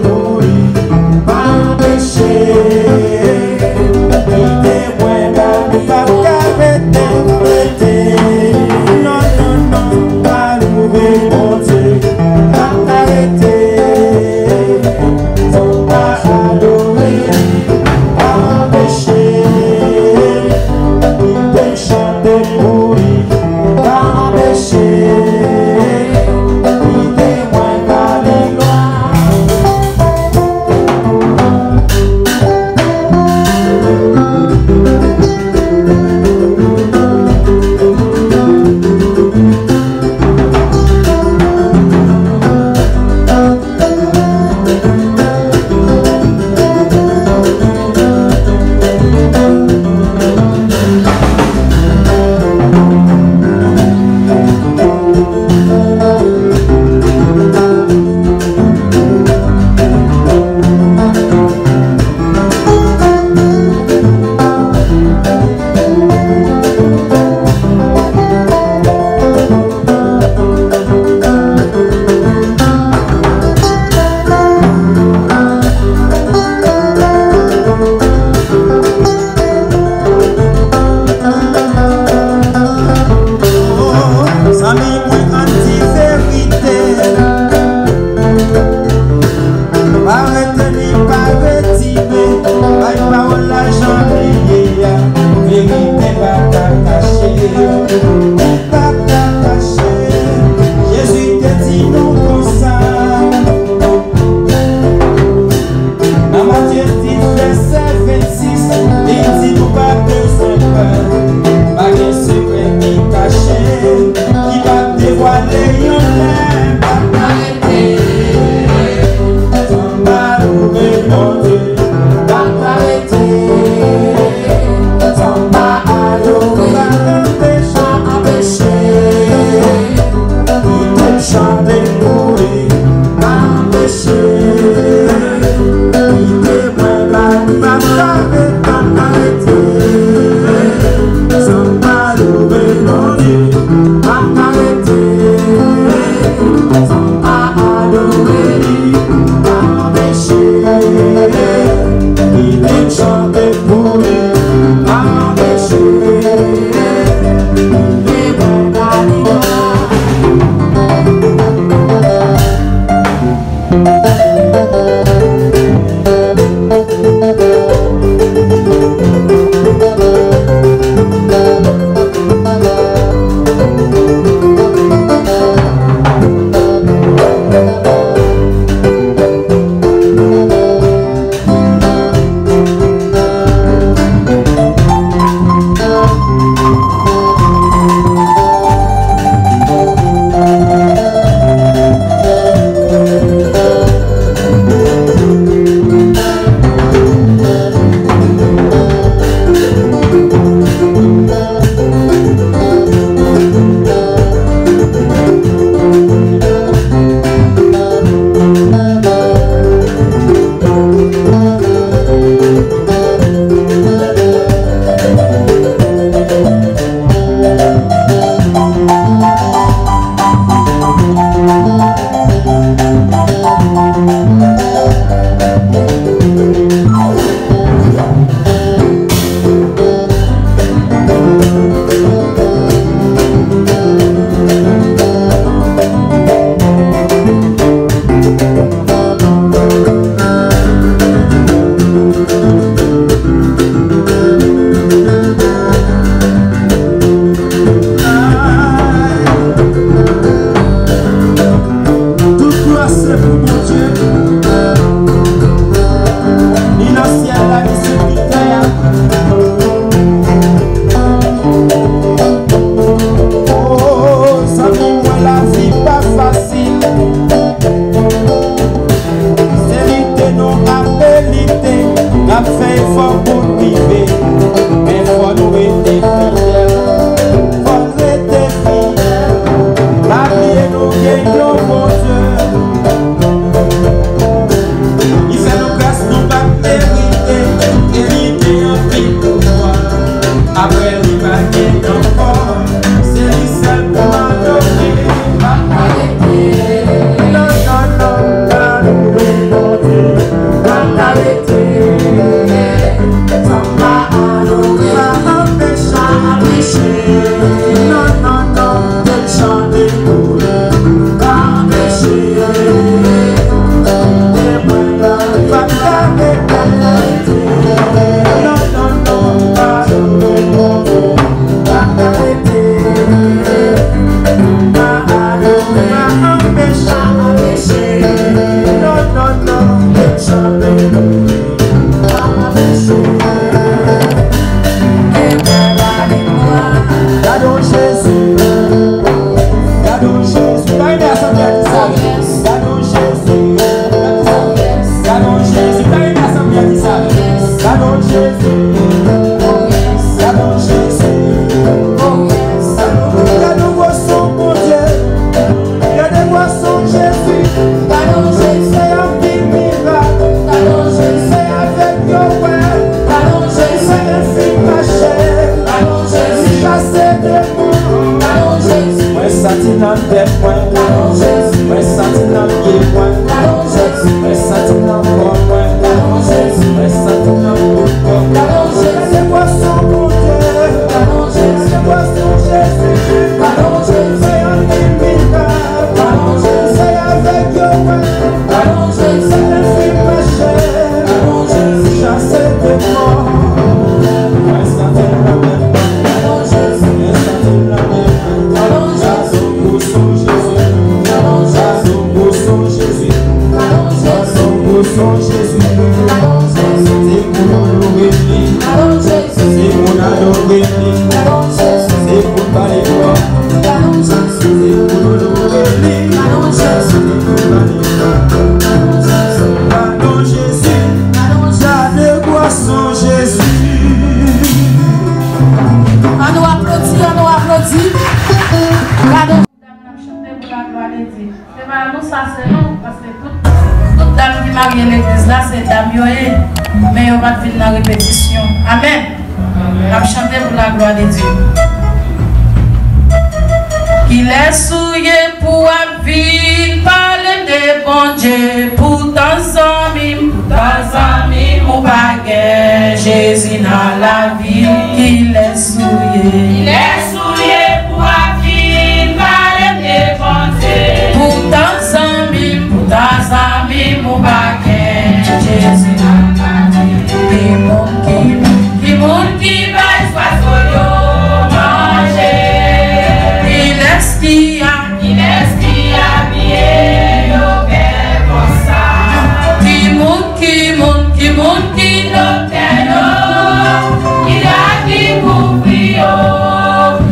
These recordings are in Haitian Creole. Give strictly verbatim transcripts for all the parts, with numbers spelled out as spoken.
Mouri pa anpeche kite mwen ba li. Pa ka rete, rete. Non, non, non, pa louwe Bondye. Pa ka rete san pa adore li. Pa anpeche kite m chante pou li. Pa anpeche kite mwen ba li glwa. Zanmi mwen, ann di verite. Pa reteni, pa retire. Bay pawòl la jan li ye a. Verite pa ka kache. Li pa ka kache. Jezi te di nou konsa. Nan Matye dis vèsè vennsis, li di nou pa bezwen pè, pa gen sekrè ki kache, ki p ap devwale yon lè. Pa ka rete san pa louwe Bondye, pa ka rete san pa adore, pa anpeche, pa anpeche kite m chante pou li. Pa anpeche kite mwen ba li. Pa ka rete, pa ka rete san pa louwe Bondye. Pa ka rete san pa adore li. Pa anpeche kite m chante pou li. Pa anpeche kite mwen ba li glwa. Tout glwa se pou Bondye. Ni nan syèl la, ni sou tout tè a. O, zanmi mwen, lavi pa fasil. Se lite nou ape lite, n ap fè efò pou n rive. Men fò nou rete fidèl, fò n rete fidèl. Pa bliye nou gen yon Bondye. Li fè nou gras nou pa t merite, e li gen anpil pouvwa. Apre li pa gen ankò, se li sèl pou adore. Pa arete. Non, non, non, pa louwe Bondye. Gade w Jezi, gade w Jezi, pa renmen asanble a di sa. Gade w Jezi, gade w Jezi, pa renmen asanble a di sa. Gade w Jezi, gade w Jezi, gade w gwo son Bondye. Gade pwason Jezi. Gade Jezi. Fè anpil mirak. Gade Jezi. Fè avèg yo wè. Gade Jezi. Fè enfim mache. Gade Jezi. Chase demon. Gade Jezi. Mwen santi nan tèt mwen. Gade Jezi. Mwen santi nan pye mwen. Gade Jezi. Mwen santi nan kò mwen. Gade Jezi. Mwen santi nan tout kò mwen. Gade Jezi. Gade pwason Bondye. Gade Jezi. Gade pwason Jezi. Gade Jezi. Fè anpil mirak. Gade Jezi. Fè avèg yo wè. Gade Jezi. Fè enfim mache. Gade Jezi. Chase demon. Mwen santi l nan men mwen. Gade Jezi. Mwen santi l nan men mwen. Gade Jezi. Gade pwason Jezi. Gade Jezi. Gade pwason Jezi. Gade Jezi. Gade pwason Jezi. Gade Jezi. Se pou nou lwe li. Gade Jezi. Se pou n adore li. Se pou n ba li glwa. Se pou n onore li. Se pou n ba li glwa. Padon Jezi. Gade pwason Jezi. Ann nou aplodi, ann nou aplodi. Gade. Dam n ap chante pou laglwa de Dye. Se pa nou, sa se nou, paske tout, tout dam ki marye legliz la, se dam yo ye. Men yo pa t vin nan repetisyon. Amèn. N ap chante pou laglwa de Dye. Kilès ou ye pou w ap vin pale m de Bondye? Poutan zanmi m, poutan zanmi m, ou pa gen Jezi nan lavi m. Kilès ou ye? Kilès ou ye pou w ap vin pale m de Bondye? Poutan zanmi m, poutan zanmi m, ou pa gen Jezi nan lavi m. Ki moun, ki moun, ki moun ki bay zwazo yo manje? Kilès ki a, kilès ki abiye yo bèl konsa? Ki moun, ki moun, ki moun ki doktè yo, ki dra ki kouvri yo?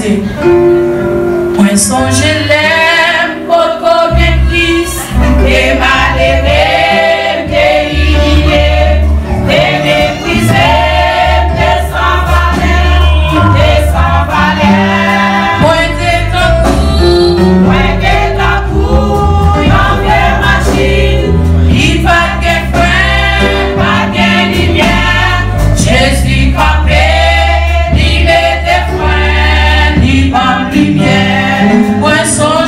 Mwen sonje lè m potko gen Kris, te malere, m te imilye, te meprize, m te san valè, m te san valè. Mwen te tankou, mwen te tankou yon vye machin, li pa t gen fren, pa t gen limyè. Jezi kanpe, li mete fren, li ban m limyè. Mwen sonje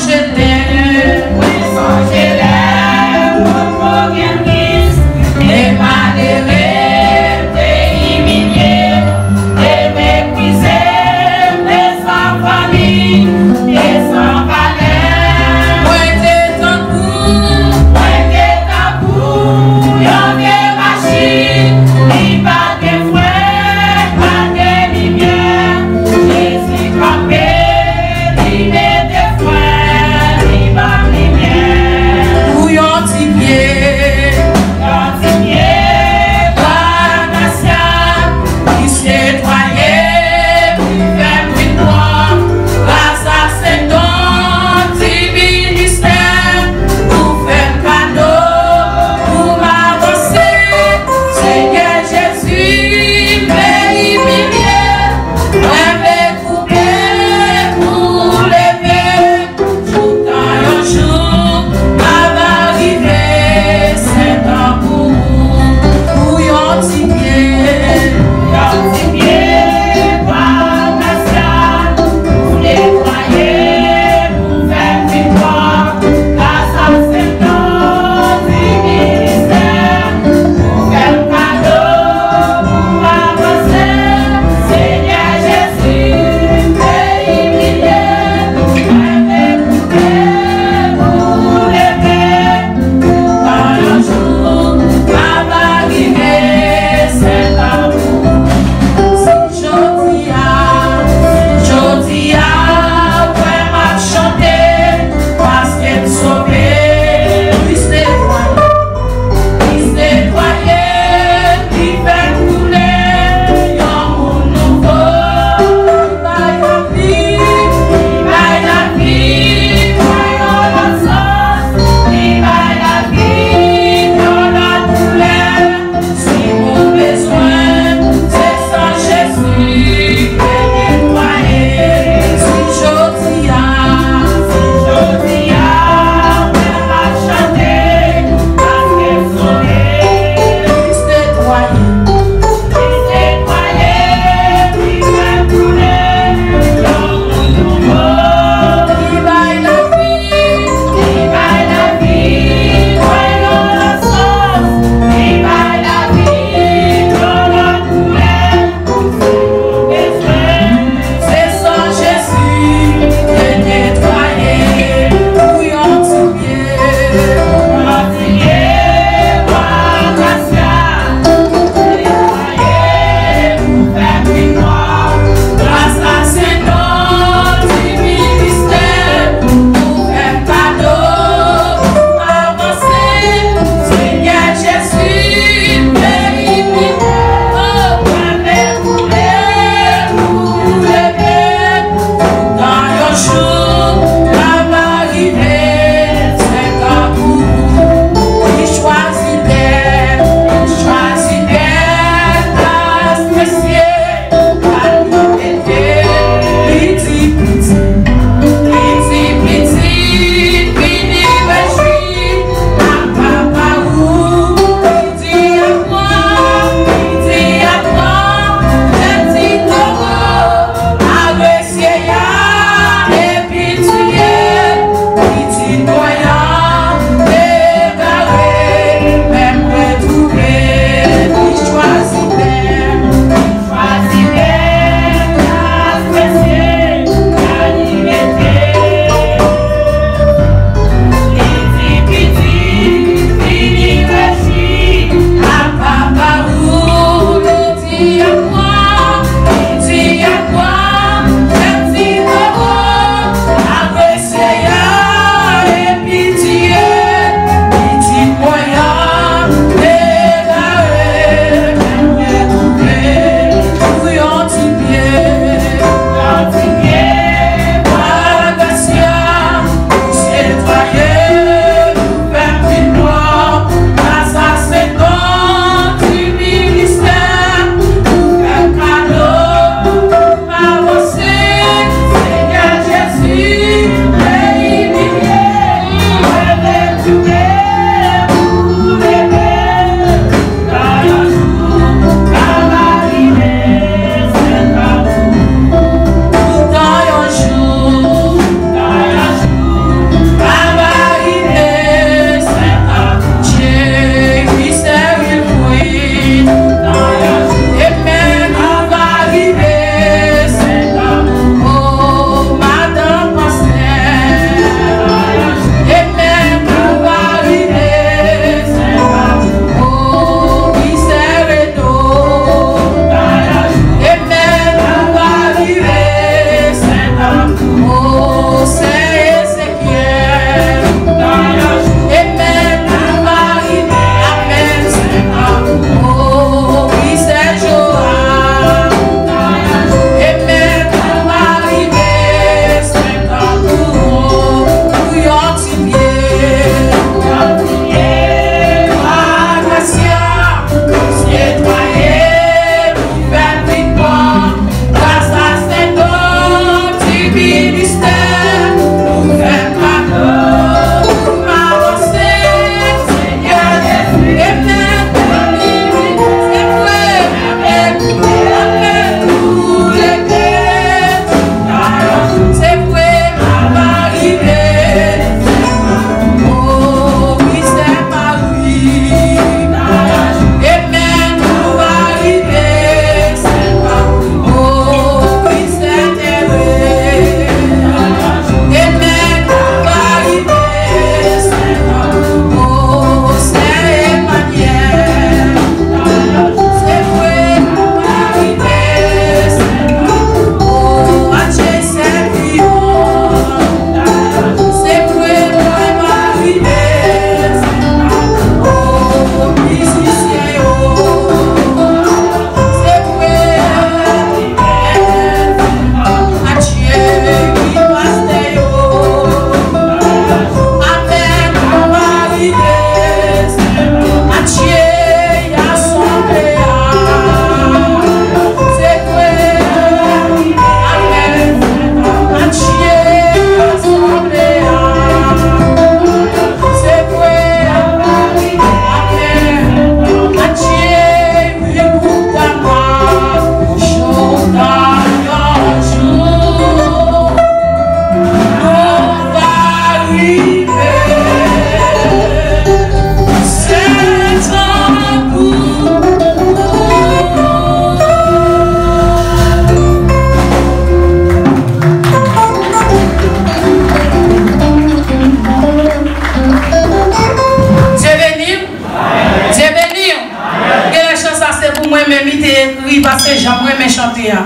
Mwen menm li te ekri, paske jan m renmen chante a.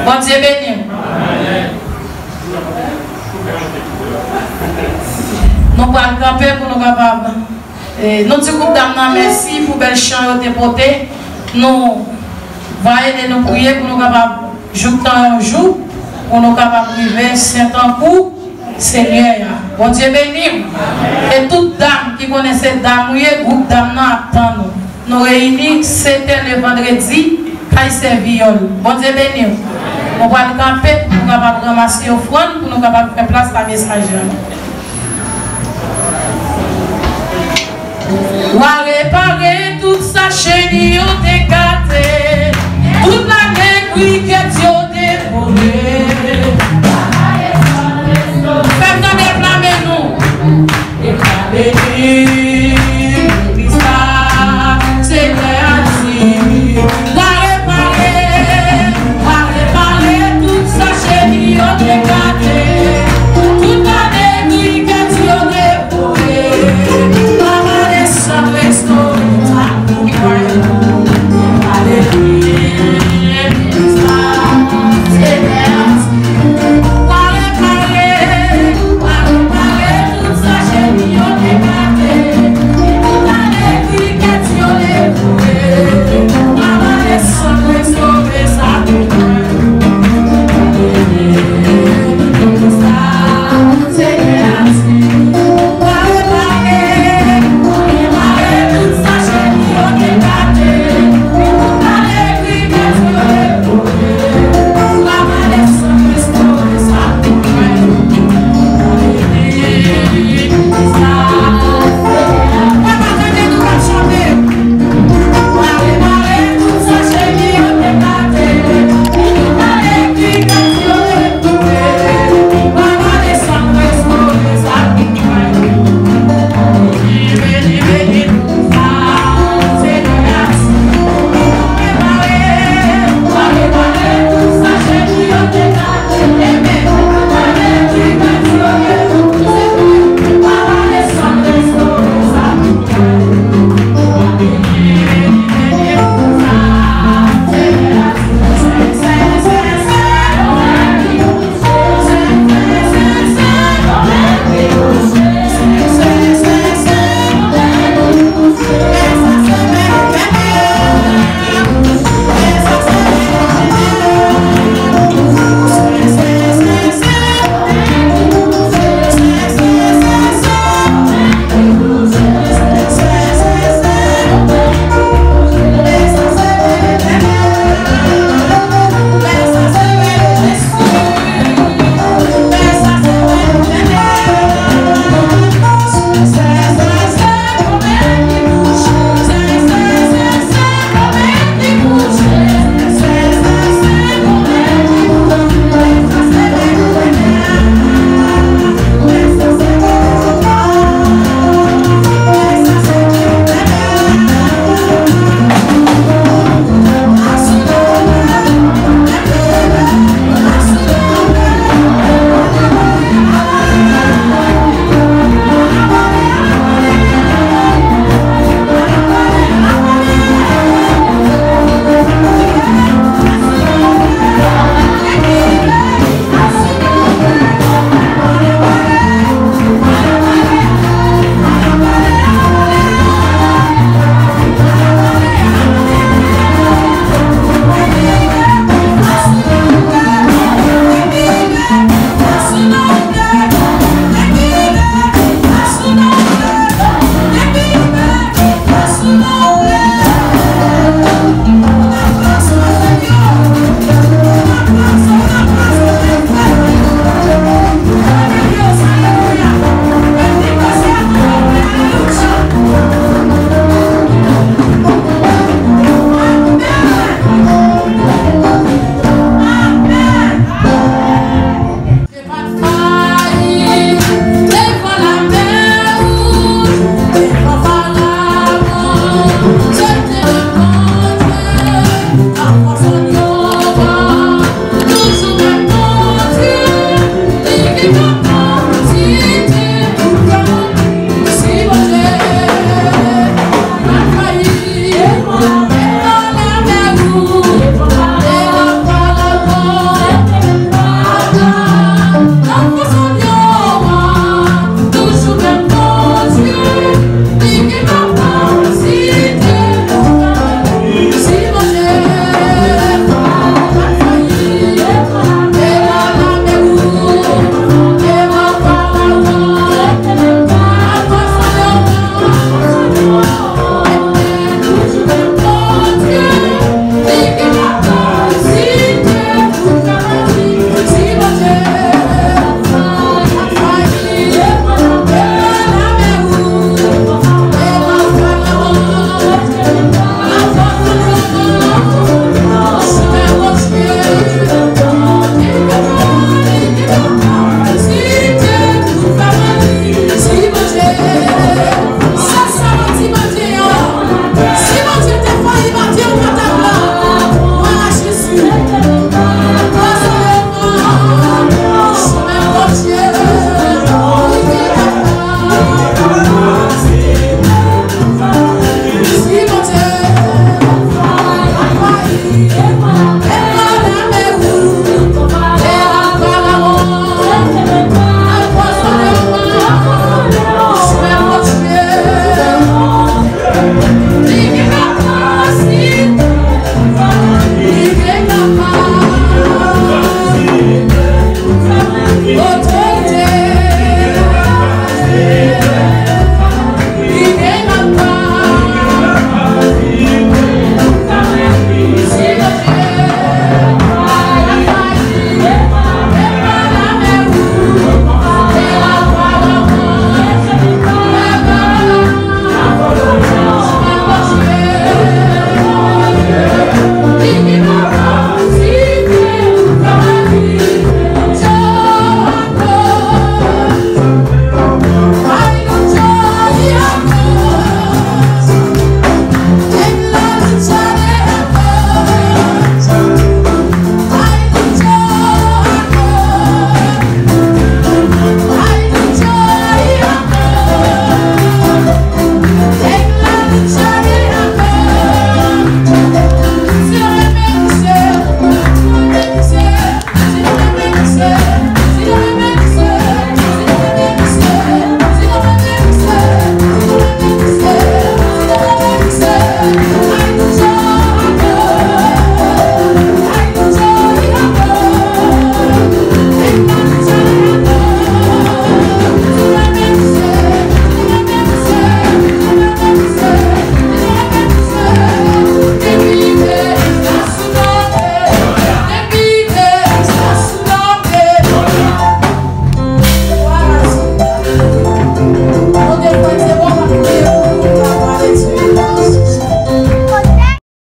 Bondye beni w. Nou pral kanpe pou nou kapab, eh, nou di gwoup dam nan mèsi pou bèl chan yo te pote. Nou va ede nou priye pou nou kapab jouk tan yon jou, pou nou kapab rive sen tankou Senyè a. Bondye beni w. E tout dam ki konnen se dam ou ye, gwoup dam nan ap tann ou. Nou reyini sèt è le vandredi, kay sè viyòl. Bondye beni w. Nou pral kanpe pou nou kapab ranmase ofrann, pou nou kapab fè plas a mesaj la. W a repare tout sa cheni